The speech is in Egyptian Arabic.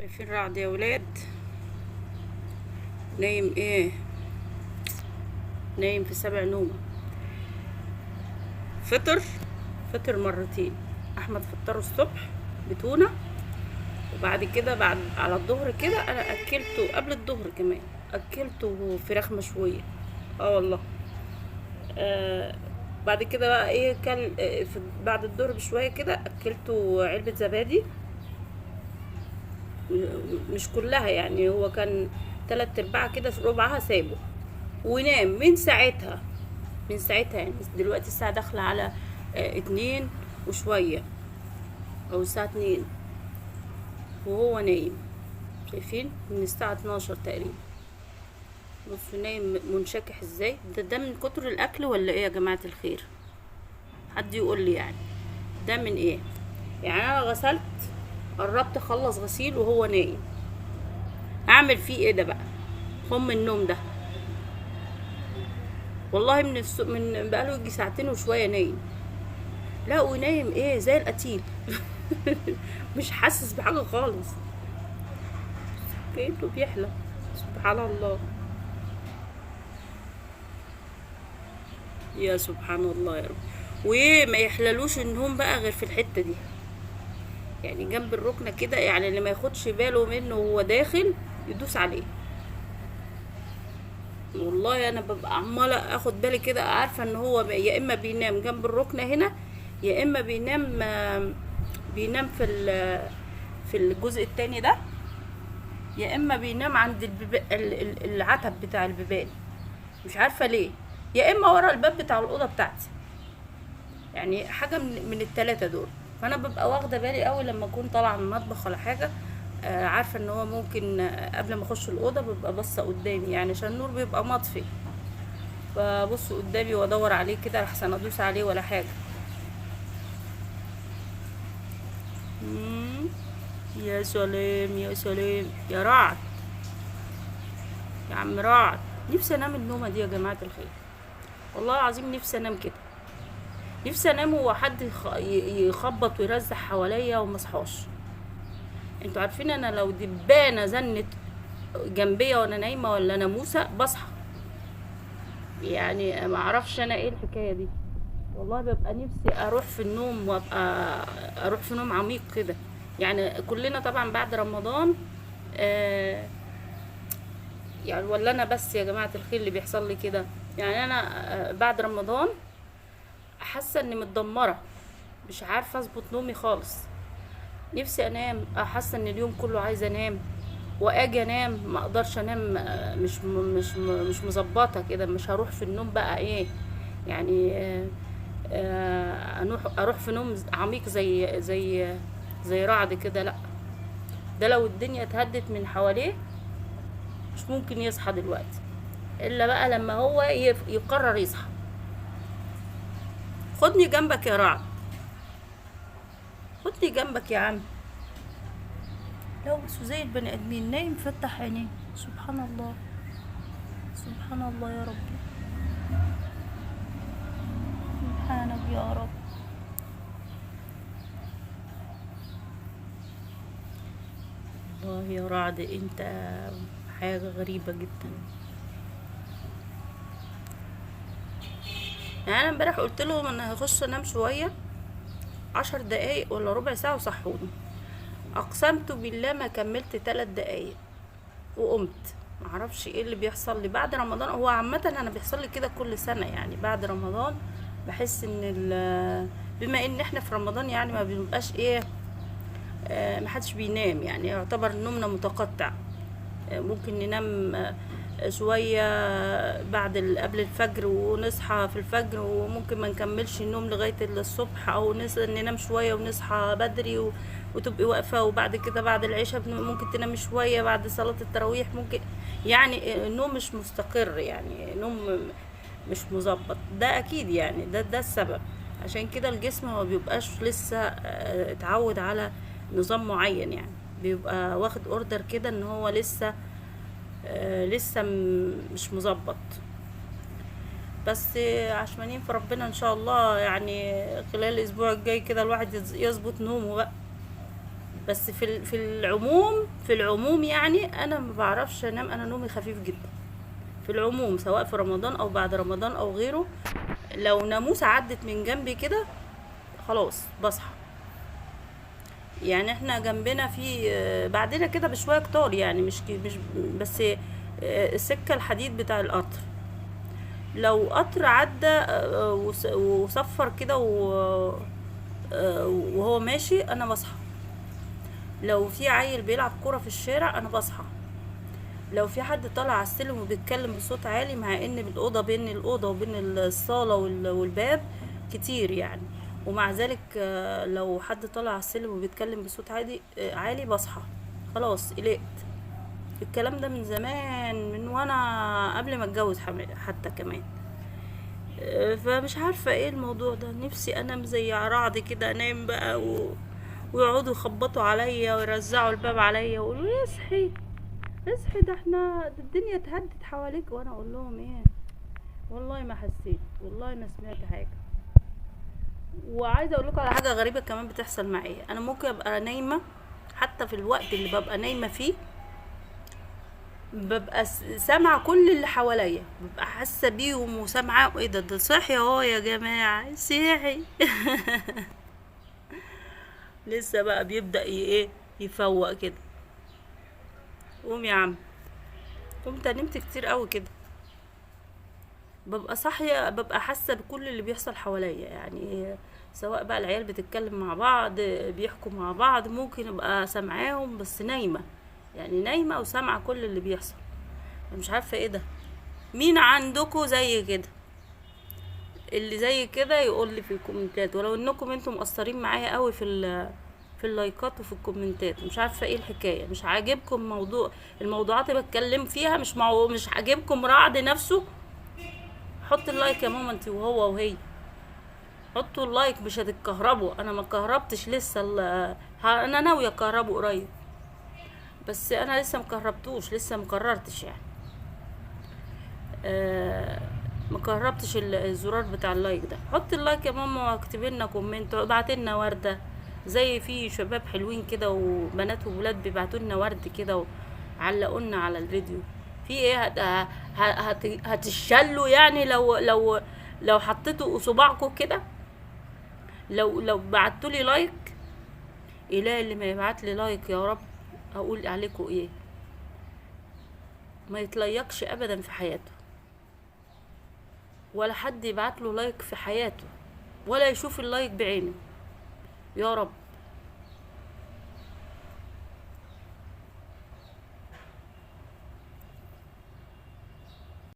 شايفين رعد يا ولاد؟ نايم ايه؟ نايم في سبع نومة. فطر مرتين. احمد فطره الصبح بتونة، وبعد كده بعد على الظهر كده انا اكلته قبل الظهر كمان، اكلته فراخ مشوية. والله. بعد كده بقى ايه كان، بعد الظهر بشوية كده اكلته علبة زبادي، مش كلها يعني، هو كان 3/4 كده، ربعها سابه ونام من ساعتها. من ساعتها يعني دلوقتي الساعة داخلة على 2 وشوية، أو الساعة 2 وهو نايم. شايفين؟ من الساعة 12 تقريبا. بصوا نايم منشكح ازاي. ده من كتر الأكل ولا ايه يا جماعة الخير؟ حد يقول لي يعني ده من ايه؟ يعني انا غسلت، قربت اخلص غسيل وهو نايم، اعمل فيه ايه ده بقى؟ خم النوم ده والله من بقاله يجي ساعتين وشوية نايم. لا ونايم ايه زي القتيل. مش حاسس بحاجة خالص، كأنه بيحلم. سبحان الله، يا سبحان الله يا رب. وما يحللوش النوم بقى غير في الحتة دي، يعني جنب الركنه كده، يعني اللي ما ياخدش باله منه وهو داخل يدوس عليه. والله انا ببقى عماله اخد بالي كده، عارفه ان هو يا اما بينام جنب الركنه هنا، يا اما بينام في الجزء التاني ده، يا اما بينام عند العتب بتاع البيبان، مش عارفه ليه، يا اما ورا الباب بتاع الاوضة بتاعتي، يعني حاجة من التلاتة دول. فانا ببقى واخده بالي قوي لما اكون طالعه من المطبخ ولا حاجة، عارفه ان هو ممكن، قبل ما اخش الاوضة ببقى باصة قدامي، يعني عشان النور بيبقى مطفي، فبص قدامي وادور عليه كده لحسن ادوس عليه ولا حاجة. يا سلام يا سلام يا رعد، يا عم رعد. نفسي انام النومة دي يا جماعة الخير، والله العظيم نفسي انام كده، نفسي انام وحد يخبط ويرزح حواليا وما اصحاش. انتوا عارفين انا لو دبانه زنت جنبيا وانا نايمة ولا ناموسه بصحى، يعني ما اعرفش انا ايه الحكاية دي. والله ببقى نفسي اروح في النوم وابقى اروح في نوم عميق كده. يعني كلنا طبعا بعد رمضان، يعني ولا انا بس يا جماعة الخير اللي بيحصل لي كده؟ يعني انا، بعد رمضان حاسه اني متدمره، مش عارفه اظبط نومي خالص. نفسي انام، حاسه ان اليوم كله عايزه انام، واجي انام ما اقدرش انام، مش مظبطه كده، مش هروح في النوم بقى ايه يعني، اروح في نوم عميق زي رعد كده. لا ده لو الدنيا اتهدت من حواليه مش ممكن يصحى دلوقتي، الا بقى لما هو يقرر يصحى. خدني جنبك يا رعد، خدني جنبك يا عم. لو بس زي البني ادمين نايم فتح عينيه. سبحان الله، سبحان الله يا ربي، سبحانك يا رب. والله يا رعد انت حاجة غريبة جدا. يعني انا امبارح قلت لهم انا هخش انام شوية 10 دقايق ولا ربع ساعة وصحوني، اقسمت بالله ما كملت 3 دقايق وقمت. معرفش ايه اللي بيحصل لي بعد رمضان. هو عامة انا بيحصل لي كده كل سنة، يعني بعد رمضان بحس ان بما ان احنا في رمضان يعني ما بنبقاش ايه، ما حدش بينام، يعني يعتبر نومنا متقطع، ممكن ننام، شوية قبل الفجر ونصحى في الفجر، وممكن ما نكملش النوم لغاية الصبح، او ننام شوية ونصحى بدري وتبقي واقفة، وبعد كده بعد العشاء ممكن تنامي شوية، بعد صلاة التراويح ممكن، يعني النوم مش مستقر، يعني نوم مش مظبط. ده اكيد يعني ده السبب، عشان كده الجسم ما بيبقاش لسه، اتعود على نظام معين، يعني بيبقى واخد اوردر كده ان هو لسه مش مظبط. بس عشمانين في ربنا ان شاء الله، يعني خلال الاسبوع الجاي كده الواحد يظبط نومه بقى. بس في العموم يعني انا ما بعرفش انام، انا نومي خفيف جدا في العموم، سواء في رمضان او بعد رمضان او غيره. لو ناموسة عدت من جنبي كده خلاص بصحى. يعني احنا جنبنا في بعدنا كده بشوية كتار، يعني مش بس السكة الحديد بتاع القطر، لو قطر عدى وصفر كده وهو ماشي انا بصحى. لو في عيل بيلعب كرة في الشارع انا بصحى. لو في حد طالع على السلم وبيتكلم بصوت عالي، مع ان الاوضة بين الاوضة وبين الصاله والباب كتير يعني، ومع ذلك لو حد طالع على السلم وبيتكلم بصوت عالي بصحى. خلاص قلقت. الكلام ده من زمان، من وانا قبل ما اتجوز حتى كمان. فمش عارفة ايه الموضوع ده. نفسي انام زي رعد كده، انام بقى ويقعدوا يخبطوا عليا ويرزعوا الباب عليا ويقولوا لي اصحي اصحي، ده احنا ده الدنيا اتهدت حواليك، وانا اقول لهم ايه، والله ما حسيت، والله ما سمعت حاجة. وعايزه اقول لكم على حاجة غريبة كمان بتحصل معايا. انا ممكن ابقى نايمة، حتى في الوقت اللي ببقى نايمة فيه ببقى سامعه كل اللي حواليا، ببقى حاسه بيهم وسامعه ايه ده، ده صحي اهو يا جماعة، صحي. لسه بقى بيبدا ايه يفوق كده. قوم يا عم قوم، انت نمت كتير قوي كده. ببقى صاحية، ببقى حاسه بكل اللي بيحصل حواليا، يعني سواء بقى العيال بتتكلم مع بعض، بيحكوا مع بعض، ممكن ابقى سامعاهم بس نايمة، يعني نايمة وسامعه كل اللي بيحصل. مش عارفه ايه ده. مين عندكم زي كده؟ اللي زي كده يقول لي في الكومنتات، ولو انكم انتم مقصرين معايا قوي في اللايكات وفي الكومنتات. مش عارفه ايه الحكاية، مش عاجبكم الموضوعات اللي بتكلم فيها، مش عاجبكم رعد نفسه. حط ال like يا ماما انت وهو وهي، حطوا ال like، مش هتتكهربوا. انا ما كهربتش لسه، انا ناوية اكهربه قريب، بس انا لسه ما كهربتوش، لسه ما قررتش يعني. ما كهربتش الزرار بتاع ال like ده. حط ال like يا ماما، واكتبي لنا comment، وابعتي لنا ورده، زي في شباب حلوين كده وبنات وولاد بيبعتوا لنا ورد كده وعلقوا لنا على الفيديو. في ايه؟ هتشلوا يعني لو حطيتوا صباعكم كده، لو بعتوا لي like. اله اللي ما يبعت لي like يا رب اقول عليكم ايه، ما يتليقش ابدا في حياته، ولا حد يبعت له like في حياته، ولا يشوف ال like بعينه يا رب.